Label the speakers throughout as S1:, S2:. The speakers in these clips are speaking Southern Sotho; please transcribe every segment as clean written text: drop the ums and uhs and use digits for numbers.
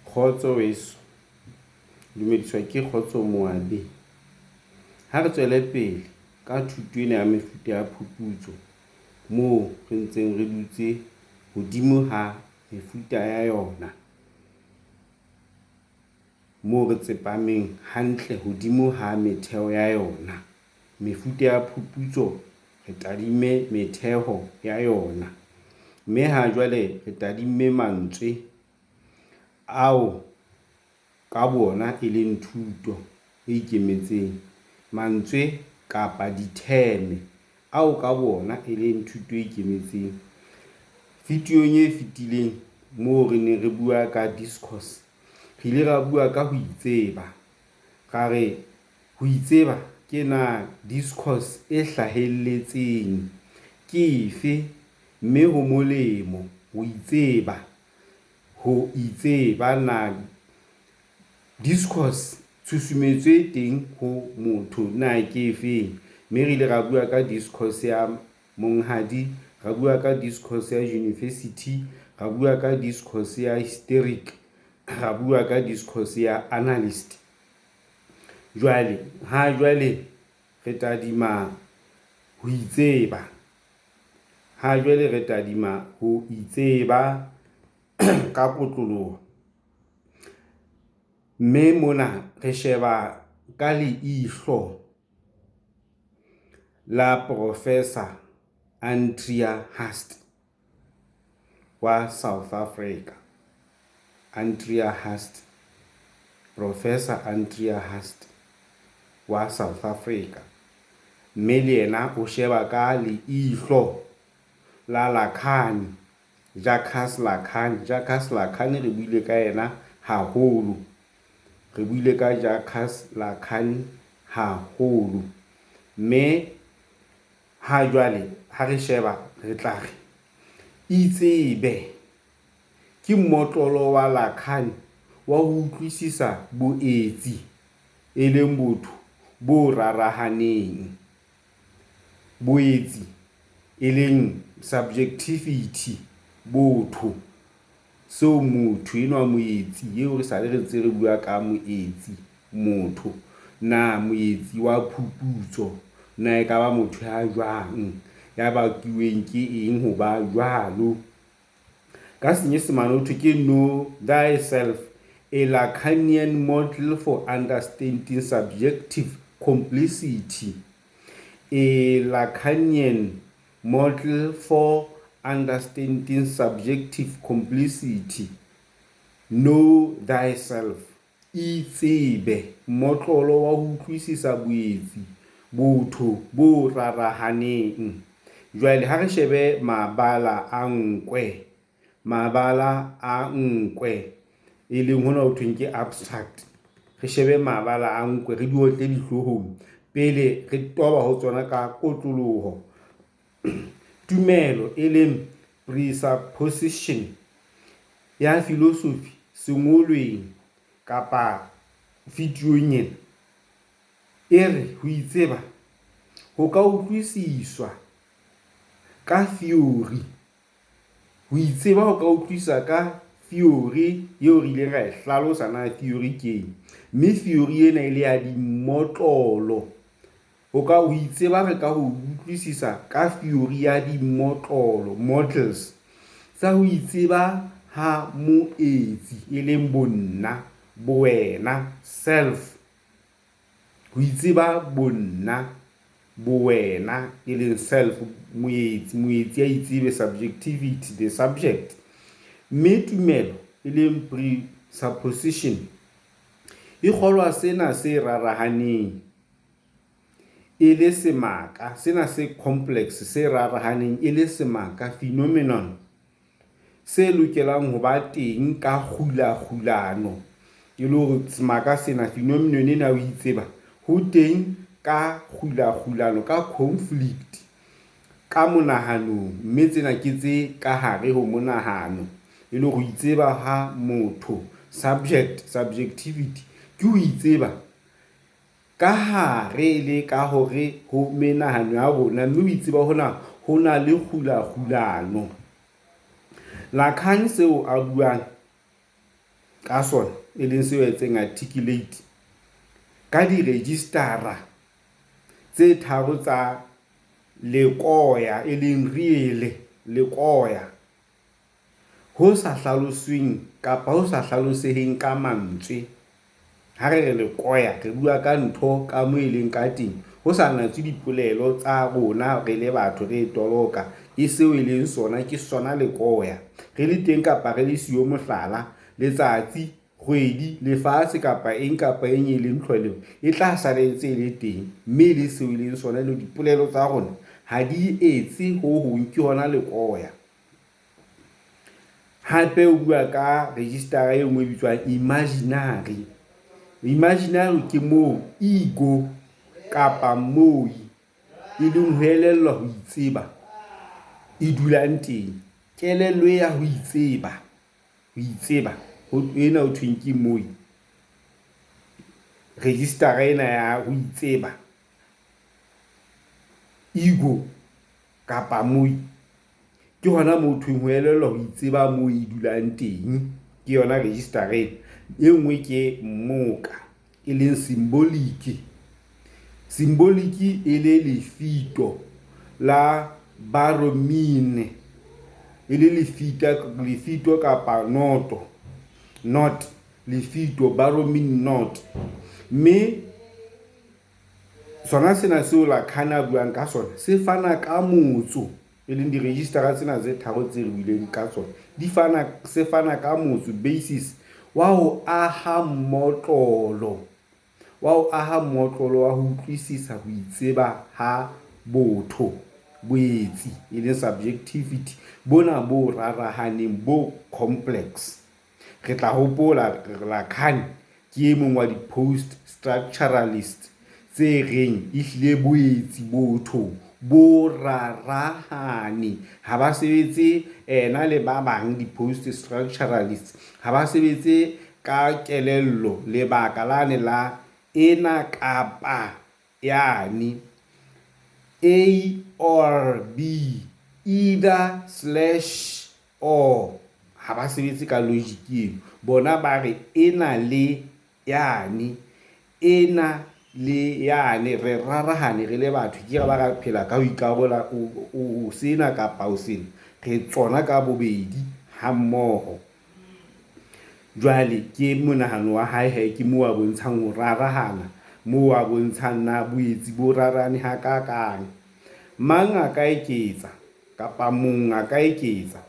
S1: Kgotso weso, dumediswa ke Kgotso Moabi. Ha re tswele pele ka thuto ena ya mefuta ya phuputso moo re ntseng re dutse hodimo ha mefuta ya yona. Moo re tsepameng hantle hodimo ha metheo ya yona. Mefuta ya phuputso re tadimme metheo ya yona, mme ha jwale re tadimme mantswe ao ka boona e leng thuto e ikemetseng. Mantswe kapa ditheme ao ka boona e leng thuto e ikemetseng. Videong e fetileng moo re neng re bua ka discourse, re ile ra bua ka ho itseba, ra re ho itseba ke na discourse e hlahelletseng ke efe, mme ho molemo ho itseba, ho itseba na discourse tshusumetso e teng ho motho na ke efeng. Mme re ile ra bua ka discourse ya monghadi, ra bua ka discourse ya university, ra bua ka discourse ya hysteric, ra bua ka discourse ya analyst. Jwale ha jwale re tadima ho itseba, ha jwale re tadima ho itseba ka kotloloho. Mme mona re sheba ka leihlo la Professor Andrea Hust wa South Africa. Andrea Hust, Professor Andrea Hust wa South Africa. Mme le yena o sheba ka leihlo la Lacan, Jacques Lacan. Jacques Lacan re buile ka yena haholo. Re buile ka Jacques Lacan haholo. Mme ha jwale ha re sheba re tla re itsebe ke mmotlolo wa Lacan wa ho utlwisisa boetsi e leng botho bo rarahaneng. Boetsi e leng subjectivity, botho, seo motho enwa moetsi eo re sale re ntse re bua ka moetsi, motho. Na moetsi wa phuputso na ekaba motho ya jwang, ya bakuweng ke eng ho ba jwalo? Ka senyesemane ho thwe ke know thyself, a Lacanian model for understanding subjective complicity. A Lacanian model for understanding subjective complicity. Know thyself, itsebe, mmotlolo wa ho utlwisisa boetsi, botho bo rarahaneng. Jwale ha re shebe mabala a nkwe, mabala a nkwe e leng hona ho thweng ke abstract. Re shebe mabala a nkwe, re di otle dihloohong pele re toba ho tsona ka kotloloho. Tumelo e leng presupposition ya philosophy sengolweng kapa videong ena e re ho itseba ho ka utlwisiswa ka theory. Ho itseba ho ka utlwisisa ka theory eo re ileng ra e hlalosa na theory ke eng, mme theory ena e le ya dimmotlolo. Ho ka ho itseba re ka ho utlwisisa ka theory ya dimmotlolo, models tsa ho itseba ha moetsi e leng bonna, bowena, self. Ho itseba bonna, bowena e leng self, moetsi, moetsi a itsebe, subjectivity, the subject. Mme tumelo e leng presupposition e kgolwa sena se rarahaneng e le semaka, sena se complex se rarahaneng e le semaka, phenomenon, se lokelang ho ba teng ka kgulakgulano. E le hore semaka sena, phenomenon ena ya ho itseba ho teng ka kgulakgulano, ka conflict ka monahanong, mme tsena ke tse ka hare ho monahano. E le hore ho itseba ha motho, subject, subjectivity, ke ho itseba ka hare le ka hore ho menahano ya rona, mme ho itseba hona ho na le kgulakgulano. Lacan seo a buang ka sona, e leng seo a etseng articulate ka direjistara tse tharo tsa lekoya, e leng reale lekoya, ho sa hlalosweng kapa ho sa hlaloseheng ka mantswe. Ha re re lekoya, re bua ka ntho ka moo e leng ka teng, ho sa natswe dipolelo tsa rona re le batho re e toloka, ke seo e leng sona, ke sona lekoya. Re le teng kapa re le siyo mohlala, letsatsi, kgwedi, lefatshe kapa eng kapa eng e leng tlholeho, e tla sala e ntse e le teng, mme e le seo e leng sona le dipolelo tsa rona ha di etse ho hong, ke hona lekoya. Hape o bua ka register-a e nngwe e bitswang imaginary. Imaginary ke moo ego kapa moi, e leng ho elellwa ho itseba e dulang teng. Kelello ya ho itseba, ho itseba ena ho thweng ke moi. Register-a ena ya ho itseba, ego kapa moi, ke hona moo ho thweng ho elellwa ho itseba moo e dulang teng. Ke yona register-a ena. E nngwe ke mmoka, e leng symbolic. Symbolic e le lefito la baromine, e le lefito kapa noto, not lefito baromin not. Mme sona sena seo Lacan a buang ka sona se fana ka motso, e leng di-register-a tsena tse tharo tse re buileng ka tsona, di fana, se fana ka motso, basis wa ho aha mmotlolo, wa ho aha mmotlolo wa ho utlwisisa ho itseba ha botho, boetsi, e leng subjectivity bona bo rarahaneng, bo complex. Re tla hopola Lacan ke e mong wa di-post-structuralist tse reng ehlile boetsi botho bo rarahane, ha ba sebetse ena le ba bang di-post-structuralists ha ba sebetse ka kelello lebaka lane la ena kapa yane, A or B, either slash or, ha ba sebetse ka logic eno. Bona ba re ena le yane, ena le yane, re rarahane re le batho, ke ba ra phela ka ho ikarola o sena kapa o sena, re tsona ka bobedi ha mmoho. Jwale ke monahano wa hae he, ke moo a bontshang ho rarahana, moo a bontshang na boetsi bo rarahane hakakang. Mang a ka eketsa kapa mong a ka eketsa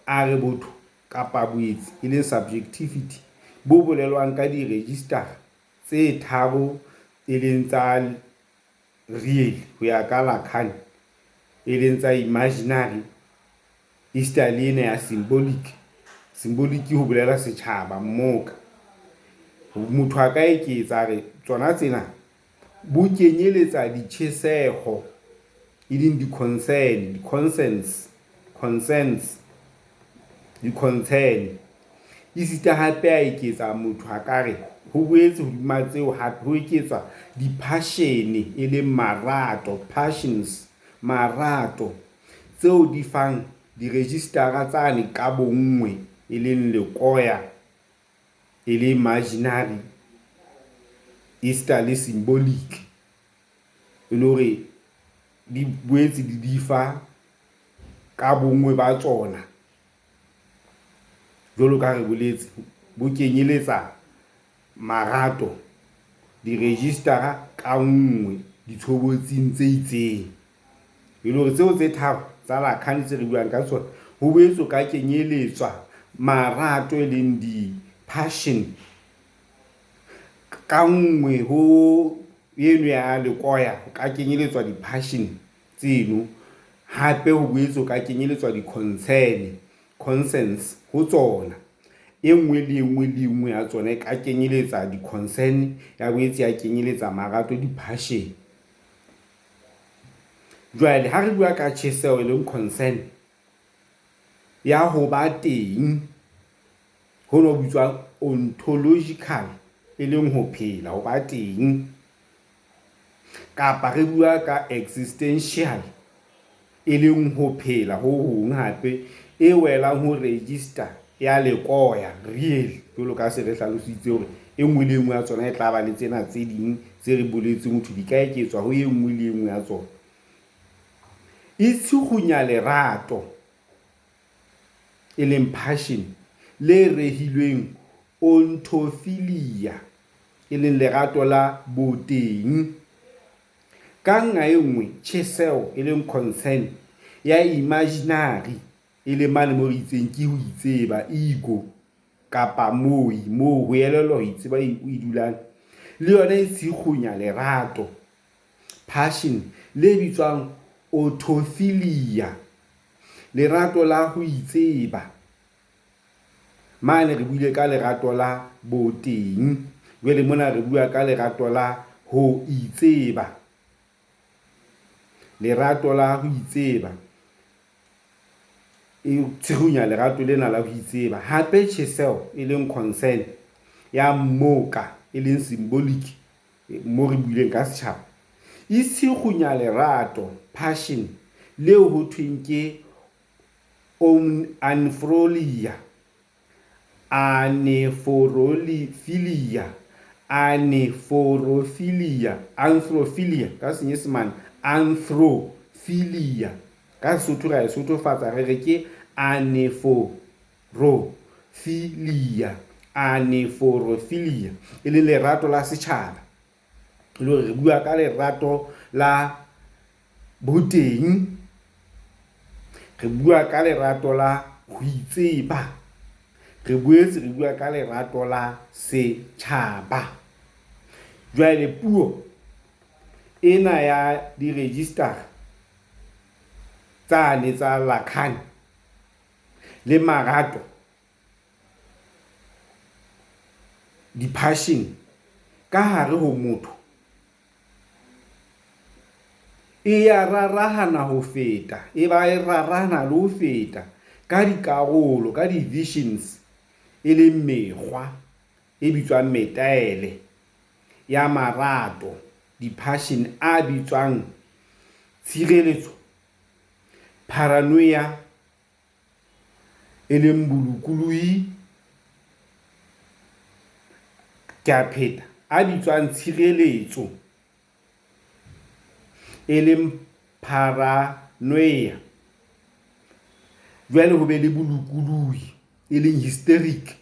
S1: a re botho kapa boetsi, e leng subjectivity, bo bolelwang ka di-register-a tse tharo e leng tsa real ho ya ka Lacan, e leng tsa imaginary, esita le ena ya symbolic. Symbolic ho bolela setjhaba, mmoka. Motho a ka eketsa a re tsona tsena bo kenyeletsa ditjheseho, e leng di-concern, di-concerns, concerns, di-concern. Esita hape a eketsa motho a ka re ho boetse hodima tseo hape ho eketswa di-passion, e leng marato, passions, marato tseo di fang di-register-a tsane ka bonngwe, e leng lekoya, e le imaginary, esita le symbolic, e le hore di boetse di di fa ka bonngwe ba tsona. Jwalo ka ha re boletse, bo kenyeletsa marato di-register-a ka nngwe ditshobotsing tse itseng. E le hore tseo tse tharo tsa Lacan tse re buang ka tsona, ho boetse ho ka kenyeletswa marato, e leng di-passion ka nngwe ho eno ya lekoya, ho ka kenyeletswa di-passion tseno. Hape ho boetse ho ka kenyeletswa di-concern, concerns ho tsona. E nngwe le e nngwe le e nngwe ya tsona e ka kenyeletsa di-concern, ya boetse ya kenyeletsa marato, di-passion. Jwale ha re bua ka tjheseho, e leng concern ya ho ba teng, hono ho bitswang ontological, e leng ho phela, ho ba teng, kapa re bua ka existential, e leng ho phela ho hong hape e welang ho register ya lekoya, real, jwalo ka se re hlalositse hore e nngwe le e nngwe ya tsona e tla ba le tsena tse ding tse re boletseng ho thwe di ka eketswa ho e nngwe le e nngwe ya tsona. E tshikgunya lerato, e leng passion, le rehilweng ontophilia, e leng lerato la boteng. Ka nqa e nngwe, tjheseho, e leng concern, ya imaginary, e leng mane moo re itseng ke ho itseba, ego, kapa moi, moo ho elellwa ho itseba e dulang, le yona e tshikgunya lerato, passion, le bitswang autophilia, lerato la ho itseba. Mane re buile ka lerato la boteng, jwale mona re bua ka lerato la ho itseba. Lerato la ho itseba. E tshirunya lerato lena la ho itseba. Hape tjheseho, e leng concern, ya mmoka, e leng symbolic, mo re buileng ka setjhaba, e tshirunya lerato, passion, leo ho thweng ke anefrolia, aneforophilia, aneforophilia, anthrophilia ka Senyesemane, anthrophilia ka Sesotho ra e sothofatsa re re ke aneforophilia, aneforophilia, e leng lerato la setjhaba. E le hore re bua ka lerato la boteng, re bua ka lerato la ho itseba, re boetse re bua ka lerato la setjhaba. Jwale puo ena ya direjistara tsane tsa Lacan le marato, di-passion ka hare ho motho e ya rarahana ho feta, e ba e rarahana le ho feta ka dikarolo, ka di-visions, e leng mekgwa e bitswang metaele ya marato, di-passion a bitswang tshireletso, paranoia, e leng bolokolohi, ke a pheta, a bitswang tshireletso, e leng paranoia. Jwale ho be le bolokolohi, e leng hysteric.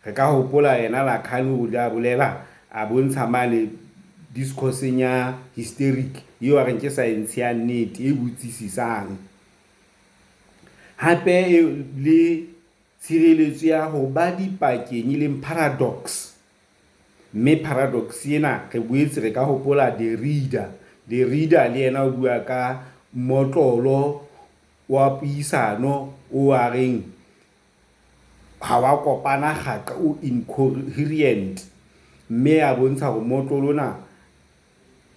S1: Re ka hopola yena Lacan o ile a bolela, a bontsha mane discourse-eng ya hysteric, eo a reng ke science ya nnete e botsisisang. Hape le tshireletso ya ho ba dipakeng, e leng paradox. Mme paradox ena re boetse re ka hopola Derrida. Derrida le yena o bua ka motlolo wa puisano o a reng ha wa kopana kgaqa, o incoherent. Mme a bontsha hore motlolo ona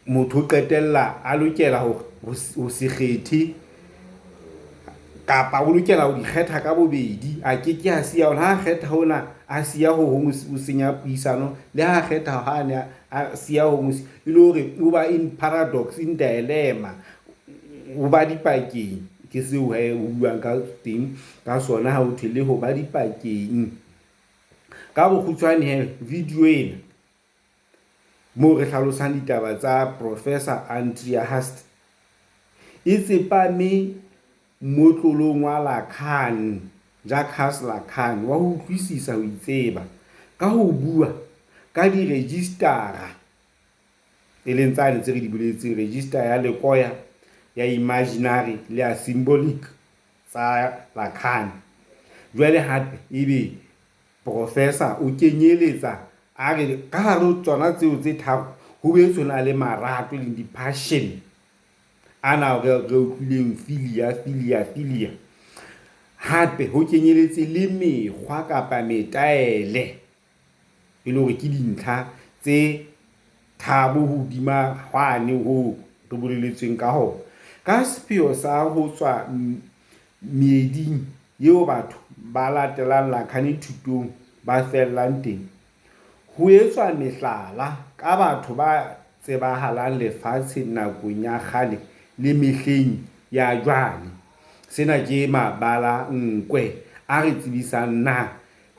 S1: motho o qetella a lokela ho se kgethe kapa o lokela ho di kgetha ka bobedi. A ke ke a siya hona, ha a kgetha hona a siya ho hong, o senya puisano, le ha a kgetha hane a siya ho hong, e le hore o ba in paradox, in dilemma, o ba dipakeng. Ke seo he ho buang ka teng ka sona ha ho thwe le ho ba dipakeng. Ka bokgutshwane he, video ena moo re hlalosang ditaba tsa Professor Andrea Hust e tsepame motlolong wa Lacan, Jacques Lacan, wa ho utlwisisa ho itseba ka ho bua ka direjistara, e leng tsane tse re di boletseng, register ya lekoya, ya imaginary le ya symbolic tsa Lacan. Jwale hape ebe professor o kenyeletsa a re ka hare ho tsona tseo tse tharo ho boetse ho na le marato le di-passion ana re utlwileng philia, philia, philia. Hape ho kenyeletse le mekgwa kapa metaele, e le hore ke dintlha tse tharo hodima hwane ho re boleletsweng ka hona. Ka sepheo sa ho tswa meeding eo batho ba latelang Lacan thutong ba fellang teng, ho etswa mehlala ka batho ba tsebahalang lefatsheng nakong ya kgale le mehleng ya jwale. Sena ke mabalankwe a re tsebisang na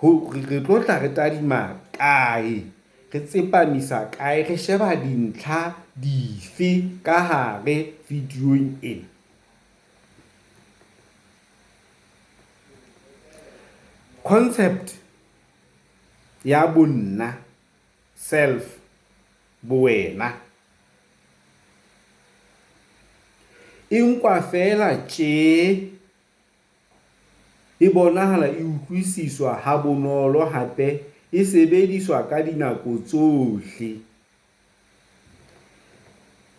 S1: re tlo tla re tadima kae, re tsepamisa kae, re sheba dintlha dife ka hare videong ena. Concept ya bonna, self, bowena, e nkwa feela tjee e bonahala e utlwisiswa habonolo hape e sebediswa ka dinako tsohle.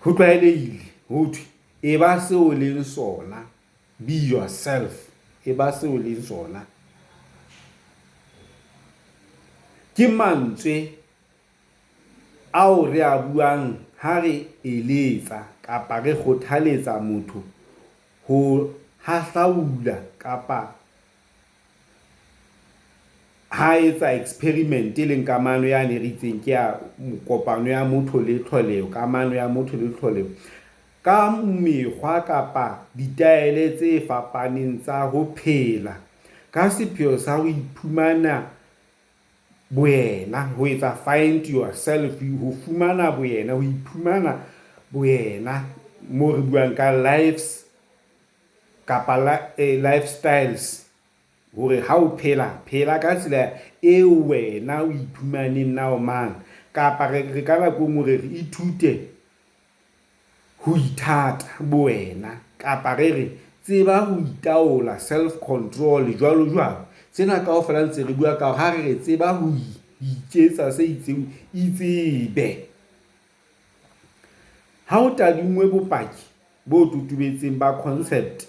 S1: Ho tlwaelehile ho thwe, eba seo o leng sona, be yourself, eba seo o leng sona. Ke mantswe ao re a buang ha re eletsa kapa re kgothaletsa motho ho hahlaula kapa ha etsa experiment, e leng kamano yane re itseng ke ya kopano ya motho le tlholeho, kamano ya motho le tlholeho ka mekgwa kapa ditaele tse fapaneng tsa ho phela ka sepheo sa ho iphumana boyena, ho etsa find yourself, ho fumana boyena, ho iphumana boyena, moo re buang ka lives kapa lifestyles, hore ha o phela, phela ka tsela eo wena o iphumaneng na o mang, kapa re ka nako e nngwe re re ithute ho ithata bowena, kapa re re tseba ho itaola, self control, jwalo jwalo. Tsena kaofela ntse re bua ka hore ha re re tseba ho iketsa se itseng, itsebe. Ha ho tadingwe bopaki bo totobetseng ba concept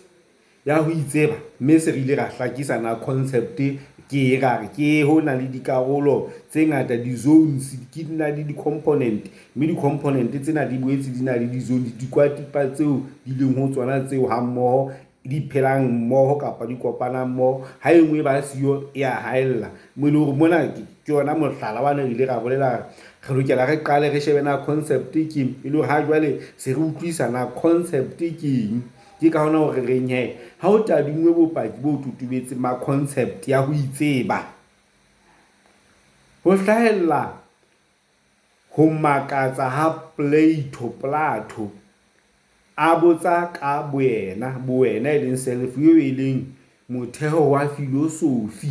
S1: ya ho itseba, mme se re ile ra hlakisa na concept ke e ra re ke ho na le dikarolo tse ngata, di-zones, di na le di-component, mme di-component tsena di boetse di na le di-zone, dikwatipa tseo di leng ho tsona tseo hammoho di phelang mmoho kapa di kopanang mmoho. Ha e nngwe e ba siyo e ya haella, mo e leng hore mona ke yona mohlala wane re ile ra bolela re lokela re qale re shebe na concept ke eng, e le hore ha jwale se re utlwisisa na concept ke eng. Ke ka hona hore re reng hee, ha o tadingwe bopaki bo totobetseng ba concept ya ho itseba, ho hlahella ho makatsa ha Plato, a botsa ka boyena, bowena e leng self eo e leng motheo wa filosofi,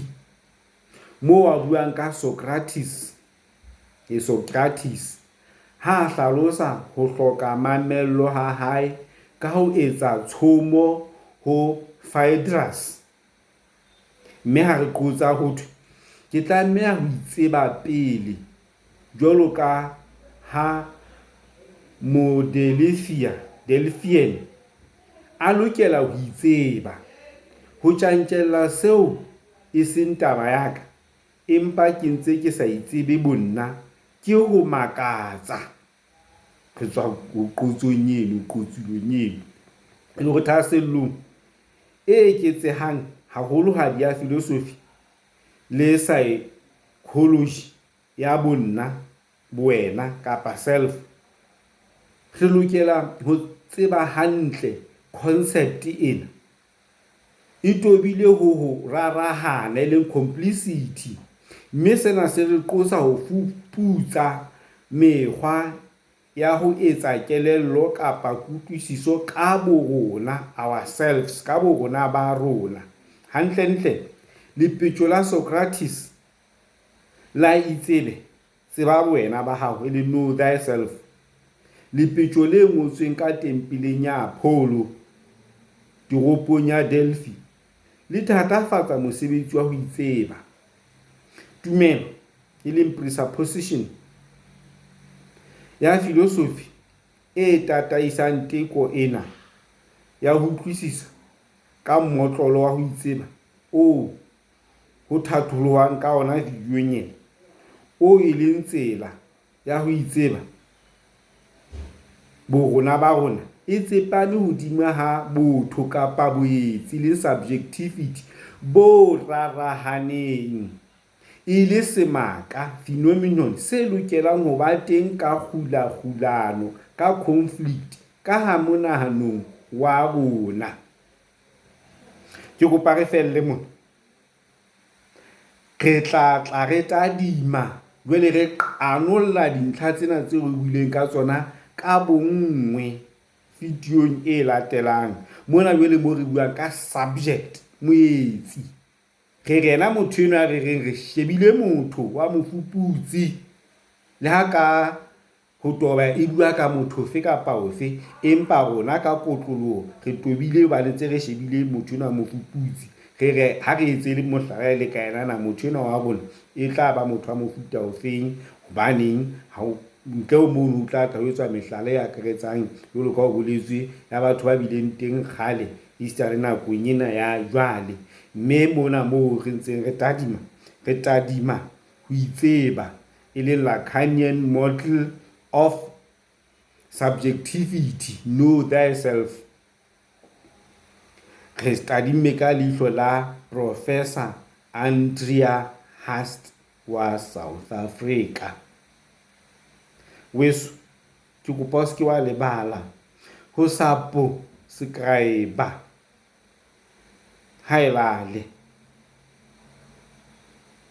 S1: moo a buang ka Socrates, Socrates, ha a hlalosa ho hloka mamello ha hae ka ho etsa tshomo ho Phaedrus, mme ha re qotsa ho thwe, ke tlameha ho itseba pele, jwalo ka ha Modelphian a lokela ho itseba, ho tjantjella seo e seng taba ya ka, empa ke ntse ke sa itsebe bonna, ke ho makatsa. Re tswa ho qotsong eno, qotsong eno. E le hore thahasellong e eketsehang haholohadi ya filosofi le saekholoji ya bonna, bowena kapa self, re lokela ho tseba hantle concept ena e tobile ho ho rarahana, e leng complexity, mme sena se re qosa ho fuputsa mekgwa ya ho etsa kelello kapa kutlwisiso ka borona, ourselves, ka borona ba rona. Hantlentle, lepetjo la Socrates la itsebe, tseba bowena ba hao, e leng know thyself, lepetjo le ngotsweng ka tempeleng ya Apollo toropong ya Delphi, le thatafatsa mosebetsi wa ho itseba. Tumelo, e leng presupposition, ya filosofi e tataisang teko ena ya ho utlwisisa ka mmotlolo wa ho itseba oo ho thathollwang ka ona videong ena, oo e leng tsela ya ho itseba borona ba rona, e tsepame hodima ha botho kapa boetsi le subjectivity bo rarahaneng, e le semaka, phenomenon, se lokelang ho ba teng ka kgulakgulano, ka conflict, ka monahanong wa rona. Ke kopa re felle mona. Re tla tla re tadima jwale re qanolla dintlha tsena tseo re buileng ka tsona ka bonngwe videong e latelang. Mona jwale moo re buang ka subject, moetsi. Re re yena motho enwa a re reng re shebile motho wa mofuputsi le ha ka ho toba e bua ka motho ofe kapa ofe, empa rona ka kotloloho re tobile hobane ntse re shebile motho enwa wa mofuputsi. Re re ha re etse mohlala e le ka yena na motho enwa wa rona e tla ba motho wa mofuta ofeng, hobaneng ntle ho mono ho tla tla ho etswa mehlala e akaretsang jwalo ka ho boletswe ya batho ba bileng teng kgale esita le nakong ena ya jwale. Mme mona moo re ntseng re tadima, re tadima ho itseba, e leng Lacanian model of subjectivity, know thyself. Re tadimme ka leihlo la Professor Andrea Hart wa South Africa. Weso, ke kopa o se ke wa lebala ho subscribe-a. Haelale.